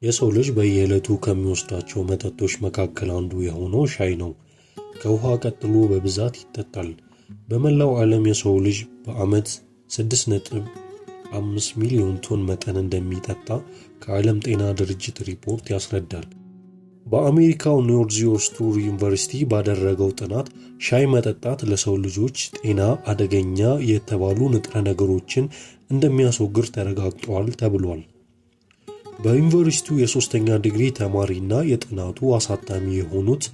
የሰው ልጅ በየዕለቱ ከሚወስዳቸው መጠጦች መካከል አንዱ የሆነው ሻይ ነው። ከውሃ ቀጥሎ በብዛት ይጠጣል። በመላው ዓለም የሰው ልጅ በዓመት 6.5 ሚሊዮን ቶን መጠን እንደሚጠጣ ከዓለም ጤና ድርጅት ሪፖርት ያስረዳል። በአሜሪካው ኖርዝዌስተርን ዩኒቨርሲቲ ባደረገው ጥናት ሻይ መጠጣት ለሰው ልጆች ጤና አደገኛ የተባሉ ንጥረ ነገሮችን እንደሚያስወግድ ተረጋግጧል ተብሏል። በዩኒቨርሲቲው የሶስተኛ ዲግሪ ተማሪና የጥናቱ አሳታሚ የሆኑት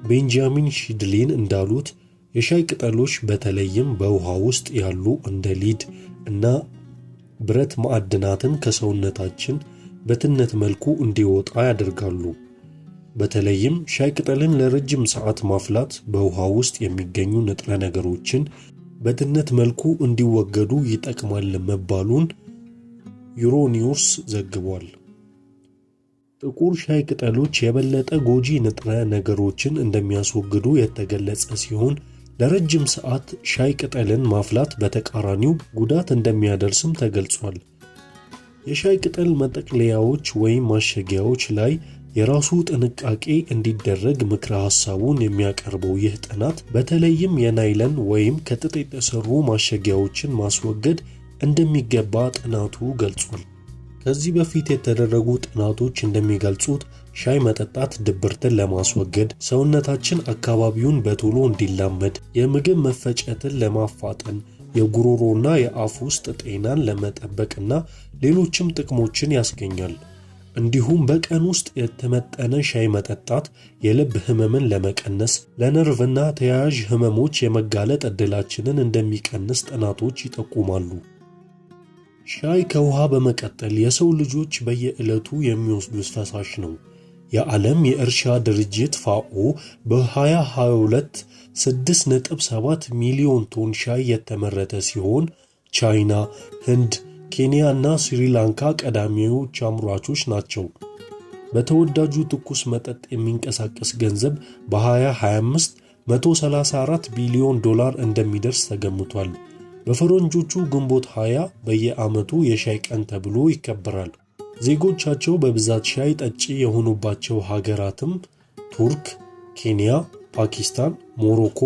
ቤንጃሚን ሺድሊን እንዳሉት፣ የሻይ ቅጠሎች በተለይም በውሃ ውስጥ ያሉ እንደ lead እና ብረት ማዕድናትን ከሰውነታችን በትነት መልኩ እንዲወጣ ያደርጋሉ። በተለይም ሻይ ቅጠልን ለረጅም ሰዓት ማፍላት በውሃ ውስጥ የሚገኙ ንጥረ ነገሮችን በትነት መልኩ እንዲወገዱ ይጠቅማል መባሉን ዩሮኒውስ ዘግቧል። ጥቁር ሻይ ቅጠሎች የበለጠ ጎጂ ንጥረ ነገሮችን እንደሚያስወግዱ የተገለጸ ሲሆን፣ ለረጅም ሰዓት ሻይ ቅጠልን ማፍላት በተቃራኒው ጉዳት እንደሚያደርስም ተገልጿል። የሻይ ቅጠል መጠቅለያዎች ወይም ማሸጊያዎች ላይ የራሱ ጥንቃቄ እንዲደረግ ምክረ ሐሳቡን የሚያቀርበው ይህ ጥናት፣ በተለይም የናይለን ወይም ከጥጥ የተሰሩ ማሸጊያዎችን ማስወገድ እንደሚገባ ጥናቱ ገልጿል። ከዚህ በፊት የተደረጉ ጥናቶች እንደሚገልጹት ሻይ መጠጣት ድብርትን ለማስወገድ፣ ሰውነታችን አካባቢውን በቶሎ እንዲላመድ፣ የምግብ መፈጨትን ለማፋጠን፣ የጉሮሮና የአፍ ውስጥ ጤናን ለመጠበቅና ሌሎችም ጥቅሞችን ያስገኛል። እንዲሁም በቀን ውስጥ የተመጠነ ሻይ መጠጣት የልብ ህመምን ለመቀነስ፣ ለነርቭና ተያያዥ ህመሞች የመጋለጥ ዕድላችንን እንደሚቀንስ ጥናቶች ይጠቁማሉ። ሻይ ከውሃ በመቀጠል የሰው ልጆች በየዕለቱ የሚወስዱት ፈሳሽ ነው። የዓለም የእርሻ ድርጅት ፋኦ በ2022 6.7 ሚሊዮን ቶን ሻይ የተመረተ ሲሆን፣ ቻይና፣ ህንድ፣ ኬንያ እና ስሪላንካ ቀዳሚዎች አምራቾች ናቸው። በተወዳጁ ትኩስ መጠጥ የሚንቀሳቀስ ገንዘብ በ2025 134 ቢሊዮን ዶላር እንደሚደርስ ተገምቷል። በፈረንጆቹ ግንቦት 20 በየዓመቱ የሻይ ቀን ተብሎ ይከበራል። ዜጎቻቸው በብዛት ሻይ ጠጪ የሆኑባቸው ሀገራትም ቱርክ፣ ኬንያ፣ ፓኪስታን፣ ሞሮኮ፣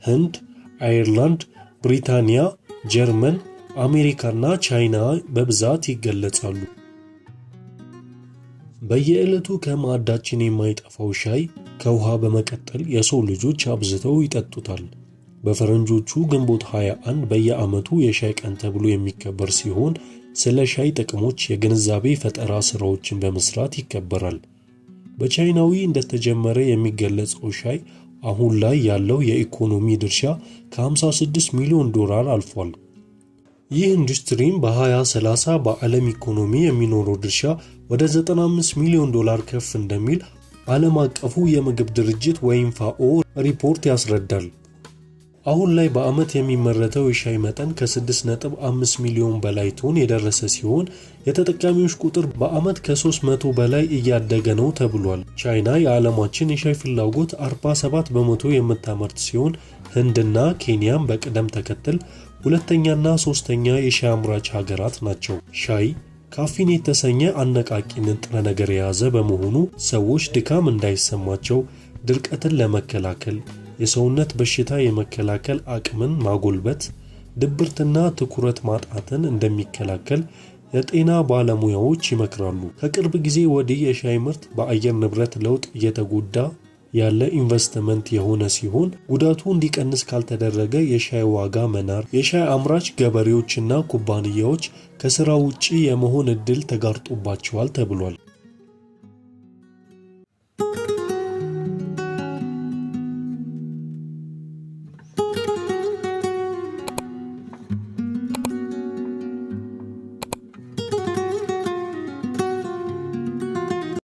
ህንድ፣ አየርላንድ፣ ብሪታንያ፣ ጀርመን፣ አሜሪካና ቻይና በብዛት ይገለጻሉ። በየዕለቱ ከማዕዳችን የማይጠፋው ሻይ ከውሃ በመቀጠል የሰው ልጆች አብዝተው ይጠጡታል። በፈረንጆቹ ግንቦት 21 በየዓመቱ የሻይ ቀን ተብሎ የሚከበር ሲሆን፣ ስለ ሻይ ጥቅሞች የግንዛቤ ፈጠራ ስራዎችን በመስራት ይከበራል። በቻይናዊ እንደተጀመረ የሚገለጸው ሻይ አሁን ላይ ያለው የኢኮኖሚ ድርሻ ከ56 ሚሊዮን ዶላር አልፏል። ይህ ኢንዱስትሪም በ2030 በዓለም ኢኮኖሚ የሚኖረው ድርሻ ወደ 95 ሚሊዮን ዶላር ከፍ እንደሚል ዓለም አቀፉ የምግብ ድርጅት ወይም ፋኦ ሪፖርት ያስረዳል። አሁን ላይ በዓመት የሚመረተው የሻይ መጠን ከ6.5 ሚሊዮን በላይ ቶን የደረሰ ሲሆን፣ የተጠቃሚዎች ቁጥር በዓመት ከ300 በላይ እያደገ ነው ተብሏል። ቻይና የዓለማችን የሻይ ፍላጎት 47% የምታመርት ሲሆን፣ ህንድና ኬንያም በቅደም ተከተል ሁለተኛና ሶስተኛ የሻይ አምራች ሀገራት ናቸው። ሻይ ካፊን የተሰኘ አነቃቂ ንጥረ ነገር የያዘ በመሆኑ ሰዎች ድካም እንዳይሰማቸው፣ ድርቀትን ለመከላከል፣ የሰውነት በሽታ የመከላከል አቅምን ማጎልበት፣ ድብርትና ትኩረት ማጣትን እንደሚከላከል የጤና ባለሙያዎች ይመክራሉ። ከቅርብ ጊዜ ወዲህ የሻይ ምርት በአየር ንብረት ለውጥ እየተጎዳ ያለ ኢንቨስትመንት የሆነ ሲሆን፣ ጉዳቱ እንዲቀንስ ካልተደረገ የሻይ ዋጋ መናር፣ የሻይ አምራች ገበሬዎችና ኩባንያዎች ከስራ ውጪ የመሆን ዕድል ተጋርጦባቸዋል ተብሏል።